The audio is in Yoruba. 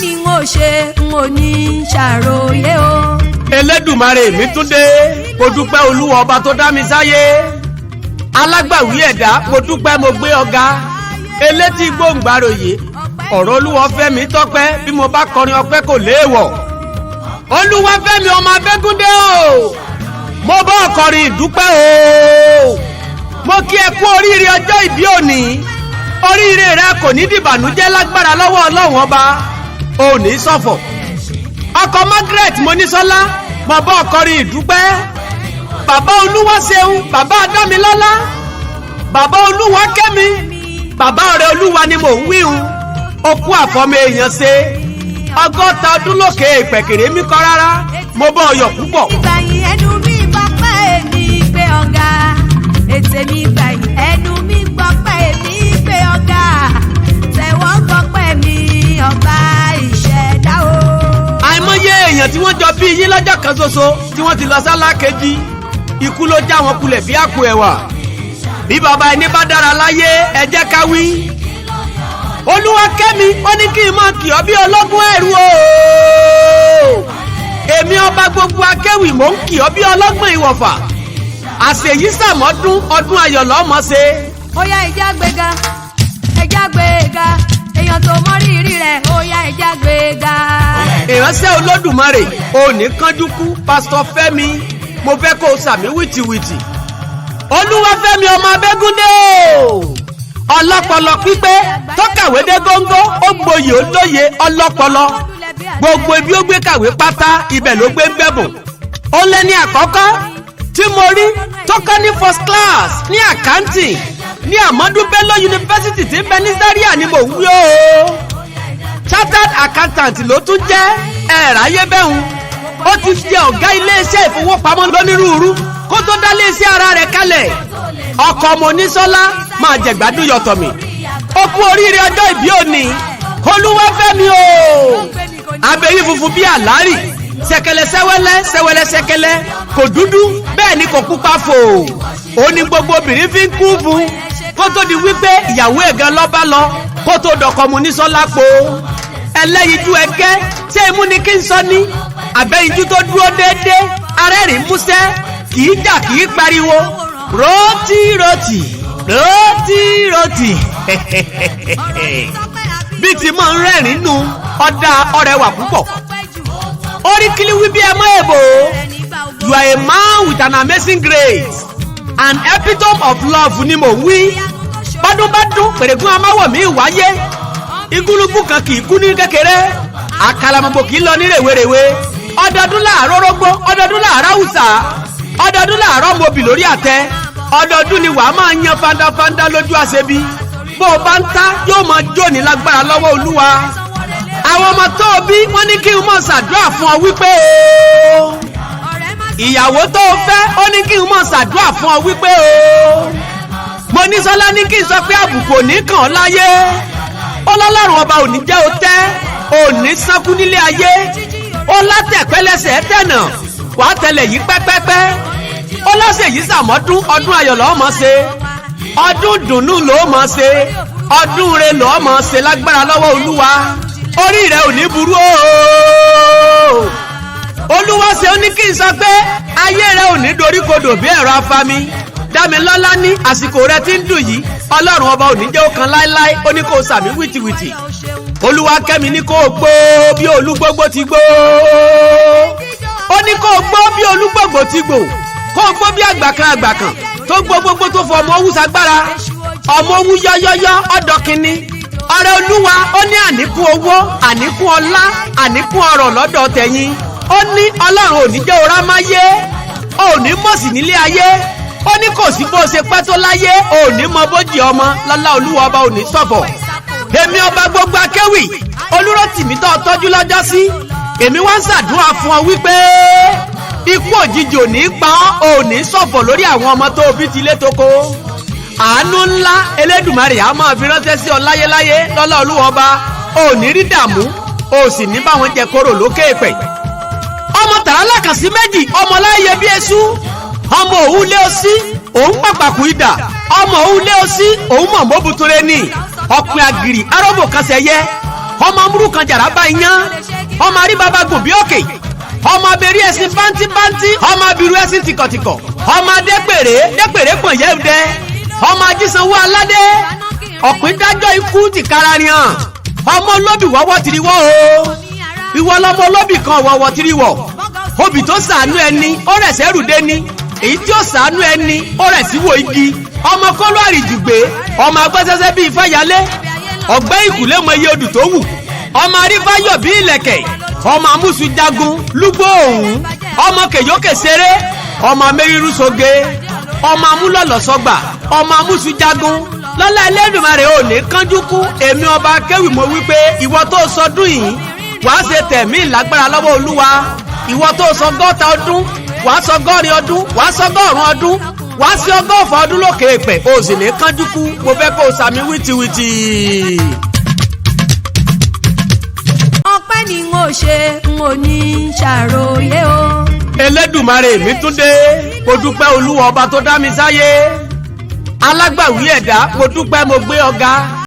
Ni n ò ṣe, n ò ní ṣàròyé o. Elédùmarè mi tún dé. Mo dúpẹ́ Olúwa ọba tó dá mi sáyé, alágbàwí ẹ̀dá. Mo dúpẹ́, mo gbé ọ̀gá elétí gbòǹgbàròyè ọ̀rọ̀. Olúwa fẹ́mi tọ́pẹ́, bí mo bá kọrin ọpẹ́ kò léèwọ̀. Olúwa fẹ́mi ọmọ Abẹ́gúndé o, mo bá ọkọrin ìdúpẹ́ o. Mo kí ẹ kú oríire ọjọ́ ìbí òní. Oríire rẹ kò ní dìbànújẹ́ lágbára lọ́wọ́ Ọlọ́run ọba, òní ṣọ̀fọ̀. Ọkọ Margaret Monísọ́lá, mo bá ọkọrin ìdúpẹ́. Bàbá Olúwaṣeun, bàbá Adámilọ́lá, bàbá Olúwakẹ́mi, bàbá ọ̀rẹ́ Olúwa ni mò ń wíhun. Okú àfọmọ èèyàn ṣe 60 ọdún lókè ìpẹ̀kẹ̀rẹ̀ mi kọ́ rárá. Mo bá ọyọ̀ púpọ̀. Ìgbàyìn ẹnu mi gbọ́pẹ́ èmi gbé ọ̀gá. Ètè mi gbàyìn ẹnu mi gbọ́pẹ́ èmi gbé ọ̀gá. Tẹ̀wọ́ gbọ́pẹ́ mi, ọba ìṣẹ̀dá o. Àìmọye èèyàn tí wọ́n jọ bí yín lọ́jọ́ kan ṣoṣo tí wọ́n ti lọ sálá kejì, ikú ló já wọn kulẹ̀ bí àpò ẹ̀wà. Bí bàbá ẹni bá dára láyé, ẹ jẹ́ ká wí. Olúwakẹ́mi ó ní kí n máa kì ọ́ bí ọlọ́gbọ́n ẹ̀rú o. Èmi ọba gbogbo akéwì, mò ń kì ọ́ bí ọlọ́gbọ́n ìwọ̀fà. Àṣèyí sàmọ́dún, ọdún ayọ̀ lọ́mọ ṣe. Ó yá, ẹja gbéga, ẹja gbéga. Èèyàn tó mọ rírì rẹ̀, ó yá, ẹja gbéga. Ìránṣẹ́ Olódùmarè, òní kánjú kú. Pásítọ̀ Fẹ́mi, mo fẹ́ kó o sàmí wìtìwìtì. Olúwafẹ́mi ọmọ Abẹ́gúndé o, ọlọ́pọlọ pípé tó kàwé dé góńgó, ó gboyè, ó lóye, ọlọ́pọlọ. Gbogbo ibi ó gbé kàwé pátá, ibẹ̀ ló gbé ń gbẹ̀bùn. Ó lé ní àkọ́kọ́ tí mo rí tó kọ́ ní first class ní accounting ní Ahmadu Bello University tí ń bẹ ní Zaria ni mò ń wí o. Chartered accountant ló tún jẹ́ ẹ̀ráyé bẹ́hùn. Ó ti jẹ́ ọ̀gá iléeṣẹ́ ìfowópamọ́ lónírúurú kó tó dá iléeṣẹ́ ara rẹ̀ kalẹ̀. Ọkọ Monísọ́lá, máa jẹ̀gbádùn yọ̀tọ̀ mi. Ó kú oríire ọjọ́ ìbí òní, Olúwafẹ́mi o. Abẹ́yí funfun bíi àlárì, ṣẹ̀kẹ̀lẹ̀ sẹ́wẹ́lẹ́ sẹ́wẹ́lẹ́ ṣẹ̀kẹ̀lẹ̀, kò dúdú bẹ́ẹ̀ ni kò pupa fò. Ó ní gbogbo obìnrin fi ń kú fún kó tó di wípé ìyàwó ẹ̀gán lọ́ba lọ, kó tó dọkọ Monísọ́lá po. Ẹlẹ́yinjú ẹgẹ́, ṣé imú ni kí n sọ ní àbẹ́yinjú tó dúró déédéé, arẹ́rìn músẹ́, kì í jà, kì í pariwo, rotí rotí rotí rotí bí ti máa ń rẹ́rìn nù. Ọ̀dà ọ̀rẹ́wà púpọ̀ orí kílíwí bí ẹ mọ́ èbò. You are a man with an amazing grace, an epitome of love ni mò ń wí. Bọ́dún bá dún pèrègùn amáwọ̀ mi wáyé, igúnnugún kan kì í kú ní kékeré, àkàlàmọ̀gbò kì í lọ ní rèwerèwe. Ọdọọdún láàárọ̀ rógbó, ọdọọdún láàárọ̀ àwùsà, ọdọọdún láàárọ̀ mobì lórí àtẹ. Ọdọọdún ni wàá máa yan fandafanda lójú àṣebi. Bó o bá ń ta yóò máa jó ní lágbára lọ́wọ́ Olúwa. Àwọn ọmọ tó o bí, wọ́n ní kí n máa ṣàdúrà fún ọ wípé o ìyàwó tó o fẹ́, ó ní kí n máa ṣàdúrà fún ọ wípé o Monísọ́lá ní kí n sọ pé àbùkù ò ní kàn ọ́ láyé. Ọlọ́lọ́run ọba ò ní jẹ́ o tẹ́, ò ní sánkú nílé ayé. Ó látẹ̀pẹ́lẹsẹ̀ tẹ̀nà, wàá tẹlẹ̀ yìí pẹ́pẹ́pẹ́. Ó lọ́sẹ̀ yìí sàmọ́dún, ọdún ayọ̀ lọ́ọ́ mọ̀ ṣe, ọdún dùnnú ló mọ̀ ṣe, ọdún re lọ́ọ́ mọ̀ ṣe lágbára lọ́wọ́ Olúwa. Orí rẹ ò ní burú o. Olúwa ṣe ó ní kí n sọ pé ayé rẹ ò ní doríkodò bí ẹ̀rọ afami. Dámilọ́lá ní àsìkò rẹ tí ń dùn yìí, Ọlọ́run ọba ò ní jẹ́ ó kan láéláé. Ó ní kó o sàmí wìtìwìtì. Olúwa kẹ́mi ní kó o gbó bí olúgbógbó ti gbó. Ó ní kó o gbó bí olúgbògbò ti gbò, kó o gbó bí àgbàkan àgbàkan tó gbó gbogbo tó fọ ọmọ owú sagbára, ọmọ owú yọ́yọ́yọ́ ọ̀dọ́ kínní. Ọ̀rẹ́ Olúwa, ó ní àníkún owó, àníkún ọlá, àníkún ọrọ̀ lọ́dọ̀ tẹ̀yìn. Ó ní Ọlọ́run ò ní jẹ́ orá máyé, ò ní mọ̀sí nílé ayé. Ó ní kò sí bó ṣe pẹ́ tó láyé, ò ní mọ bójì ọmọ lọ́lá. Olúwa ọba ò ní ṣọ̀fọ̀. Èmi ọba gbogbo akéwì, Olúrótìmí tó tọ́jú lọ́jọ́ sí, èmi wá ń ṣàdúrà fún ọ wípé ikú òjijì ò ní pa ọ́, ò ní ṣọ̀fọ̀ lórí àwọn ọmọ tó bí ti lé toko. Àánú ńlá Elédùmarè á máa fi ránṣẹ́ sí ọ láyéláyé lọ́lá Olúwa ọba. Ò ní rí dààmú, ò sì ní báwọn jẹ kóró lókè pẹ̀. Ọmọ tàrà lákàsí méjì, ọmọ láyé bí eṣú, ọmọ òun lé osí, òun pàpàkù idà, ọmọ òun lé osí, òun mọ̀ mọ́bùtúrẹ́ ní ọkùnrin àgìrì arọ́bò kan sẹ́yẹ. Ọmọ amúrú kan jàrá bá iyán, ọmọ aríbaba gùn bí òkè, ọmọ abẹ́rí ẹṣin bántí-bántí, ọmọ abiru ẹṣin tìkọ̀tìkọ̀, ọmọ adépèrè dépèrè pọ̀nyẹ́ dẹ, ọmọ ajísanwó aládé ọ̀pìn dájọ́ ikú tìkára ni hàn. Ọmọ olóbì wọ́wọ́ tiriwọ́ o, ìwọ lọmọ olóbì kan wọ́wọ́ tiriwọ́. Obì tó sàánú ẹni ó rẹ̀ sẹ́rù dé ni, èyí tí ó sàánú ẹni ó rẹ̀ síwò igi. Ọmọ kọ́lọ́ àrìjùgbé, ọmọ agbẹ́sẹ́sẹ́ bíi fáyálé, ọ̀gbẹ́ ìkùlé mọ iye odù tó wù, ọmọ arífáyọ̀ bíi ìlẹ̀kẹ̀, ọmọ amúṣu jagun lúgbó òun, ọmọ kèjókè ṣeré, ọmọ amẹ́rírú soge, ọmọ amúlọ̀lọ́sọgbà, ọmọ amúṣu jagun. Lọ́lá Ẹlẹ́dùmarè, ò ní kánjú kú. Èmi ọba akéwì mo wí pé ìwọ tó sọdún yìí, wàá ṣe tẹ̀mí ìlágbára lọ́wọ́ Olúwa. Ìwọ tó sọ 60 ọdún, wàá sọ 80 ọdún, wàá sọ 100 ọdún, wàá sí 120 ọdún lókè èpẹ̀, o sì ní kánjú kú. Mo fẹ́ kó o sàmì wìtìwìtì. Ọpẹ́ ni n ò ṣe, n ò ní ṣàròyé o. Elédùmarè mi tún dé. Mo dúpẹ́ Olúwa ọba tó dá mi sáyé, alágbàwí ẹ̀dá. Mo dúpẹ́, mo gbé ọ̀gá.